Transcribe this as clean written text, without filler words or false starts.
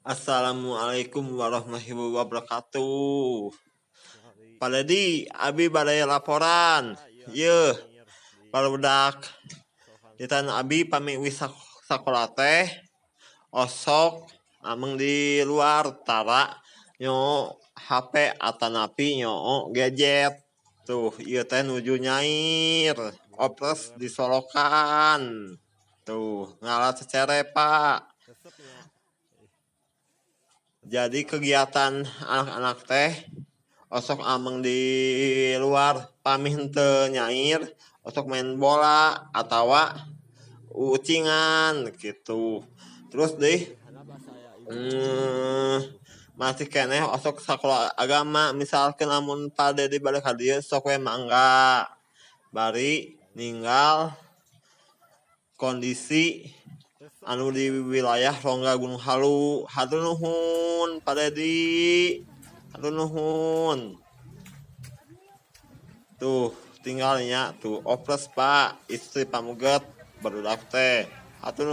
Assalamualaikum warahmatullahi wabarakatuh. Pak Dedi, abi bade laporan. Yeuh, barudak di tanah abi pami uih sakola teh osok ameng di luar tara nyoo HP atanapi nyoo gadget. Tuh, ieu teh nuju nyair, opres disolokan. Tuh, ngala cecere, Pak. Jadi kegiatan anak-anak teh osok ameng di luar, pami henteu nyair osok main bola atawa ucingan gitu. Terus deh masih keneh osok sakola agama, misalkan lamun Pak Dedi balik ka dieu sok we mangga bari ninggal kondisi anu di wilayah Rongga Gunung Halu. Hatur nuhun, Pak Dedi, hatur nuhun. Tuh tinggalnya tuh opres, Pak, istri pamuget barudak teh. Hatur.